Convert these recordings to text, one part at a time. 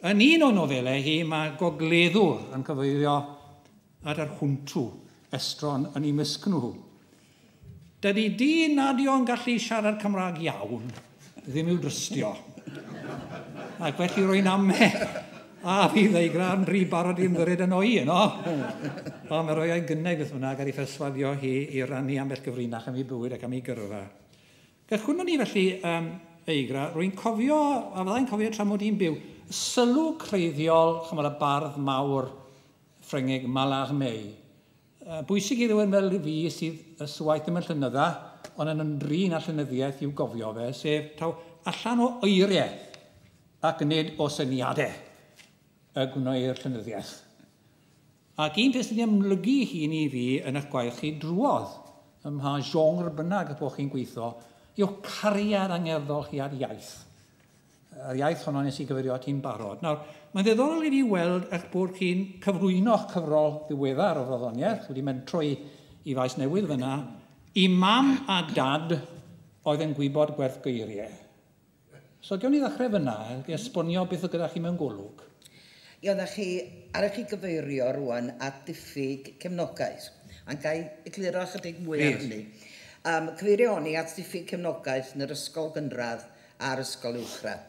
Yn un o nofelau hi, mae gogleddwr yn cyfeirio at yr hwntw estron yn eu mysg nhw. Dydy dyn nad yw'n gallu siarad Cymraeg iawn ddim i'w drystio. Ac felly rwy'n ame a fydd ei gra'n rhy barod i ymddiried yno i yno. Ond mae rhoi o'i gynnau beth bynnag ar ei pherswadio hi i rannu ambell gyfrinach am ei bywyd ac am ei gyrfa. Gychwynnwn ni felly, Eigra, rwy'n cofio, a fyddai'n cofio tra mod i'n byw, sylw creiddiol, chymod, y bardd mawr Ffrengig Mallarmé. Bwysig i rywun fel fi sydd ysywaeth ddim yn llynydda, ond yn ymdrin â llenyddiaeth i'w gofio fe, sef taw allan o eiriau ac nid o syniadau y gwneir llenyddiaeth. Ac un peth sydd wedi amlygu hun i fi yn eich gwaith chi drwodd, ym mha genre bynnag y bo chi'n gweithio, yw cariad angerddol chi ar iaith. Yr iaith honno nes i gyfeirio at hi'n barod. Nawr, mae'n ddiddorol i fi weld eich bod chi'n cyflwyno'ch cyfrol ddiweddar o farddoniaeth, wedi mentro i, i faes newydd fyna, i mam a dad oedd yn gwybod gwerth geiriau. So, gewn ni ddechrau fyna, i esbonio beth oedd gyda chi mewn golwg. Ie, oeddech chi ar eich gyfeirio rwan at diffyg cefnogaeth. A'n ga i egluro ychydig mwy ar hynny. Cyfeirio o'n i at diffyg cefnogaeth yn yr ysgol gynradd a'r ysgol uwchradd.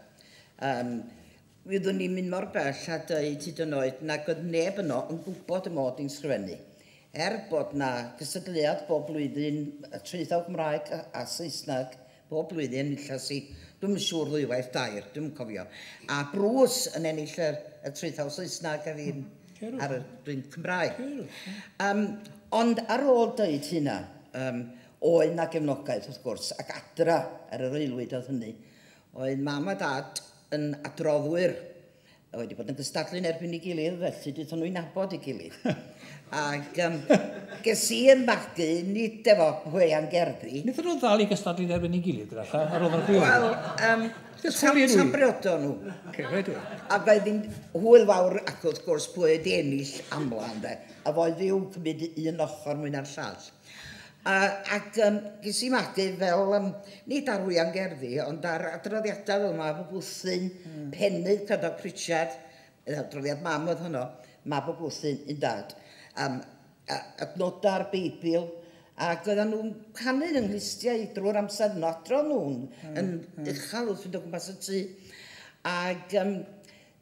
Wyddwn ni'n mynd mor bell a dweud hyd yn oed nag oedd neb yno yn gwybod y mod i'n sgrifennu. Er bod na gystadleuaeth bob blwyddyn, y traethawd Cymraeg a Saesneg, bob blwyddyn, enillas i, dwi'm yn siŵr ddwywaith dair, dwi'm yn cofio. A Bruce yn ennill y, y traethawd Saesneg a fi'n ar y dwi'n Cymraeg. Ond ar ôl dweud hynna, oedd na gefnogaeth wrth gwrs, ac adra ar yr aelwyd oedd hynny. Oedd mam a dad yn adroddwyr, wedi bod yn gystadlu yn erbyn ei gilydd, felly dwython nhw i nabod ei gilydd. Ac ges i yn magu, nid efo hwy gerddi. Wnaethon nhw ddal i gystadlu yn erbyn ei gilydd, gyda llaw, ar ôl yr Wel, tan briodon nhw. Okay, reit. Ac oedd hi'n hwyl fawr ac wrth gwrs pwy wedi ennill amla, ynde. A foedd fyw cymryd un ochr mwy na'r llall. Ac ges i magu fel, nid ar hwyan gerddi, ond ar adroddiadau fel Mab y Bwthyn, Pennydd Cadoc Pritchard, adroddiad mam oedd honno, Mab y Bwthyn, un dad. Adnodau'r Beibl, ac oedden nhw'n canu yng nghlustiau drwy'r amser yn adrodd nhw'n yn uchel wrth fynd o gwmpas y tŷ. Ac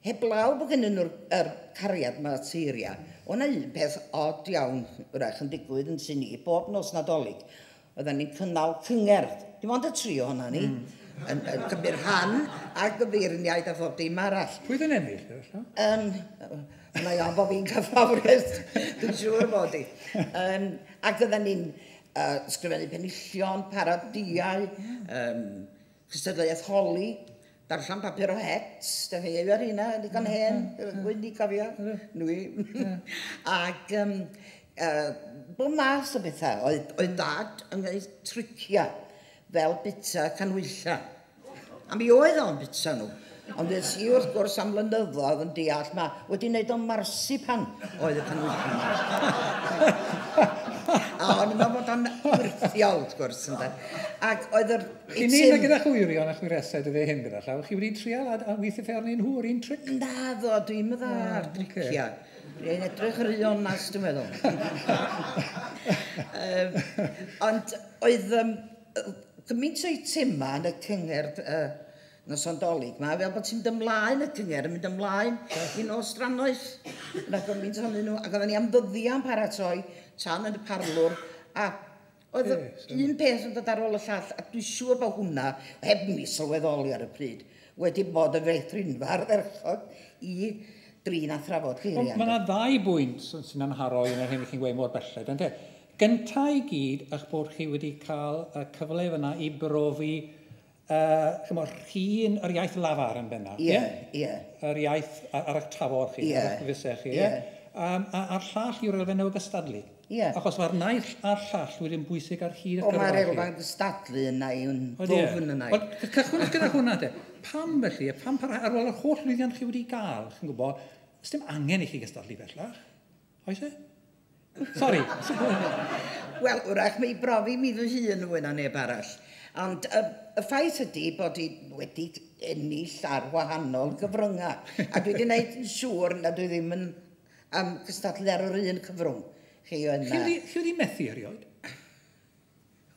heblaw bod gennyn nhw'r er cariad yma at eiriau, oedd 'na un peth od iawn wrach yn digwydd yn tŷ ni, bob nos Nadolig, oedden ni'n cynnal cyngerdd, dim ond y tri ohona ni, yn cymryd rhan ac y feirniaid a phob dim arall. Pwy oedd yn ennill? Efallai? Yna iawn bod fi'n cael ffafriaeth, dwi'n siŵr bod i. Ac oedden ni'n sgrifennu penillion, parodiau, cystadleuaeth holi, darllen papur o het, da fi ar hynna, yn digon hen, gwyn i cofio, nwy. Ac bob math o bethau, oedd dad yn gwneud triciau fel bita canhwylla. A mi oedd o'n bita nhw. Ond es i wrth gwrs am flynyddoedd yn deall ma wedi wneud o marsipan oedd y canhwylla yma. A o'n i'n meddwl bod o'n wyrthiol wrth gwrs, ynde. Ac oedd yr Chi'n neud na gyda chwyrion a chwyresau dyddiau hyn gyda llaw, chi wedi trial a weithio fe arnyn nhw o'r un tric? Na ddo, dwi'n meddwl ar triciau. Dwi'n edrych yr un onast, dwi'n meddwl. Ond oedd gymaint o'i tema yn y cyngerdd noson Dolig ma, fel bod ti'n mynd ymlaen y cyngerdd, yn mynd ymlaen i nos drannoeth. Yna gymaint ohonyn nhw, ac oedden ni am ddyddiau yn paratoi tan yn y parlwr, a oedd un peth yn dod ar ôl y llall, a dwi'n siŵr bod hwnna, heb mi sylweddoli ar y pryd, wedi bod yn feithrinfa ardderchog i drin a thrafod geiriau. Mae yna ddau bwynt sy'n anharo yn yr hyn chi'n gweud mor belled, ynte? Gynta i gyd, eich bod chi wedi cael y cyfle fyna i brofi chymod, rhin yr iaith lafar yn bennaf. Ie, ie. Yr iaith ar eich tafod chi, ar eich fusau chi. Ie. A'r llall yw'r elfen o gystadlu. Ie. Achos mae'r naill a'r llall wedi'n bwysig ar hyd y O, mae'r elfen gystadlu yna yw'n ddwfn yna. Wel, cychwyn gyda hwnna te. Pam felly, pam parhau, ar ôl yr holl lwyddiant chi wedi gael, chi'n gwybod, ys dim angen i chi gystadlu bellach. Oes e? Sori. Wel, wrach, mae i brofi mi fy hun fwy na neb arall. Ond y ffaith ydy bod i wedi ennill ar wahanol gyfryngau. A dwi wedi gwneud yn siŵr na dwi ddim yn cystadlu ar yr un cyfrwng. Chi wedi methu erioed?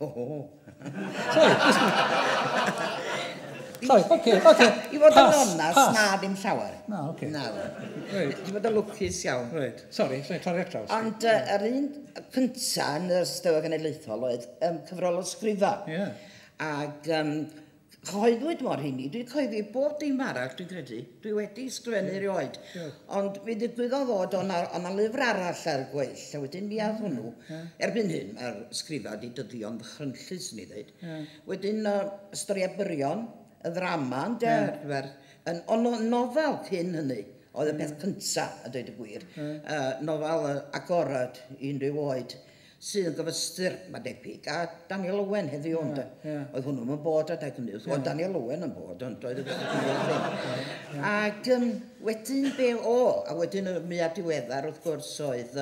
O. Sorry. Sorry, oce, oce. I fod yn onast, na, ddim llawer. Na, oce. Na. Di fod yn lwcus iawn. Reit, sorry, torri ar draws. Ond yr un cynta yn yr Eisteddfod Genedlaethol oedd cyfrol o sgrifa. Ie. Ac cyhoeddwyd mor hynny, dwi'n cyhoeddi bob dim arall, dwi'n credu. Dwi wedi sgrifennu erioed. Ond mi ddigwyddodd ddod o'na lyfr arall ar y gweill, a wedyn mi ath hwnnw. Erbyn hyn, mae'r sgrifa wedi dyddio'n ddychrynllys, ni ddweud. Wedyn, storiau byrion, y ddrama, ynde, ond nofel cyn hynny, oedd y peth cynta, a dweud y gwir. Nofel agorad i unrhyw oed, sydd yn gyfystyr, mae debyg, a Daniel Owen heddiw, ynde. Oedd hwnnw'n yn bod adeg hynny. Oedd Daniel Owen yn bod, ond oedd y ddim. Ac wedyn be o, a wedyn y mwyaf diweddar, wrth gwrs, oedd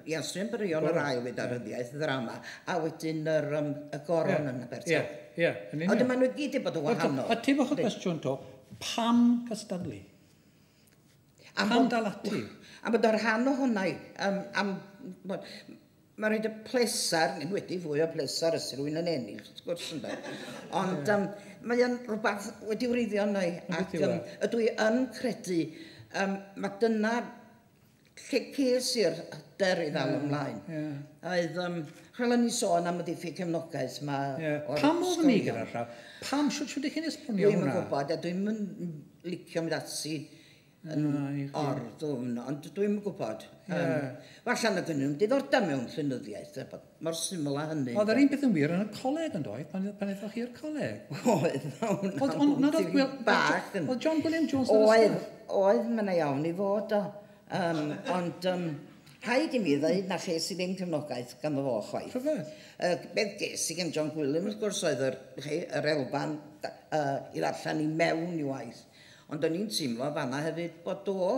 Ian Straeon Byrion yr ail fyd ar ryddiaeth, y ddrama, a wedyn y goron yn Abertawe. Ie, yn union. Ond maen nhw gyd wedi bod yn wahanol. A ti bach o gwestiwn to, pam cystadlu? Pam dal ati? Am bod o'r rhan o hwnna, mae'n rhaid y plesar, yn wedi fwy o plesar os rhywun yn ennill, wrth gwrs ynde. Ond mae o'n rhywbeth wedi wreiddio yna i, ac ydw i yn credu, mae dyna lle ces i'r hyder i ddal ymlaen. Oedd, chwel o'n i sôn am y diffyg cefnogaeth ma o'r Pam oedd ni gyda'r llaw? Pam, siwt ydych chi'n esbonio Dwi'm yn hwnna? gwybod, a dwi'm yn licio mynd ati yn orddwfn, ond dwi'm yn gwybod. Falle na gynnu nhw'n diddordeb mewn llenyddiaeth, mor syml â hynny. Oedd yr un peth yn wir yn y coleg yn doedd, pan aethoch chi i'r coleg? Oedd, hwnna'n bach yn... Oedd John William Jones yn ysgol? Oedd, mae'n iawn i fod o. Ond rhaid i mi ddweud na ches i ddim cefnogaeth ganddo fo chwaith. Rhyfedd. Beth ges i gan John Gwilym, wrth gwrs, oedd yr elfan i ddarllen i mewn i waith. Ond o'n i'n teimlo fanna hefyd bod o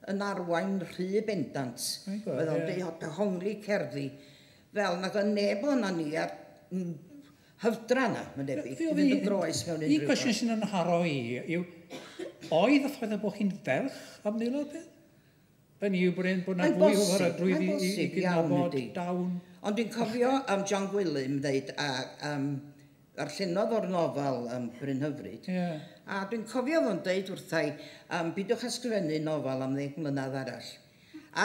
yn arwain rhy bendant. Oedd o'n dehongli cerddi fel nag oedd neb o'na ni ar hyfdra na, mae'n debyg, i fynd yn groes mewn unrhyw. Un cwestiwn sy'n anharo i yw, oedd y ffaith bod chi'n ferch am wneud peth? Ben yw bod yna fwy o parodrwydd i gydnabod dawn. Ond dwi'n cofio am John Gwilym ddeud, darllenodd o'r nofel Bryn Hyfryd. A dwi'n cofio fo'n deud wrthai, bidwch ysgrifennu nofel am 10 mlynedd arall.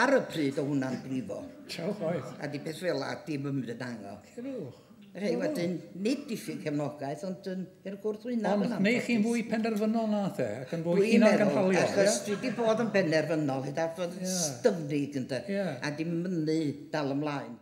Ar y pryd o hwnna'n brifo. Tiawch oedd. A di beth fel a dim yn mynd yn ango. Cerwch. Rhei wedyn, nid diffyg cefnogaeth, ond i'r gwrthwyneb. Ond neu chi'n fwy penderfynol na the, ac yn fwy hunan-gynhaliol. Achos dwi wedi bod yn benderfynol, hyd at fod yn styfnig, ynde, a di mynnu dal ymlaen.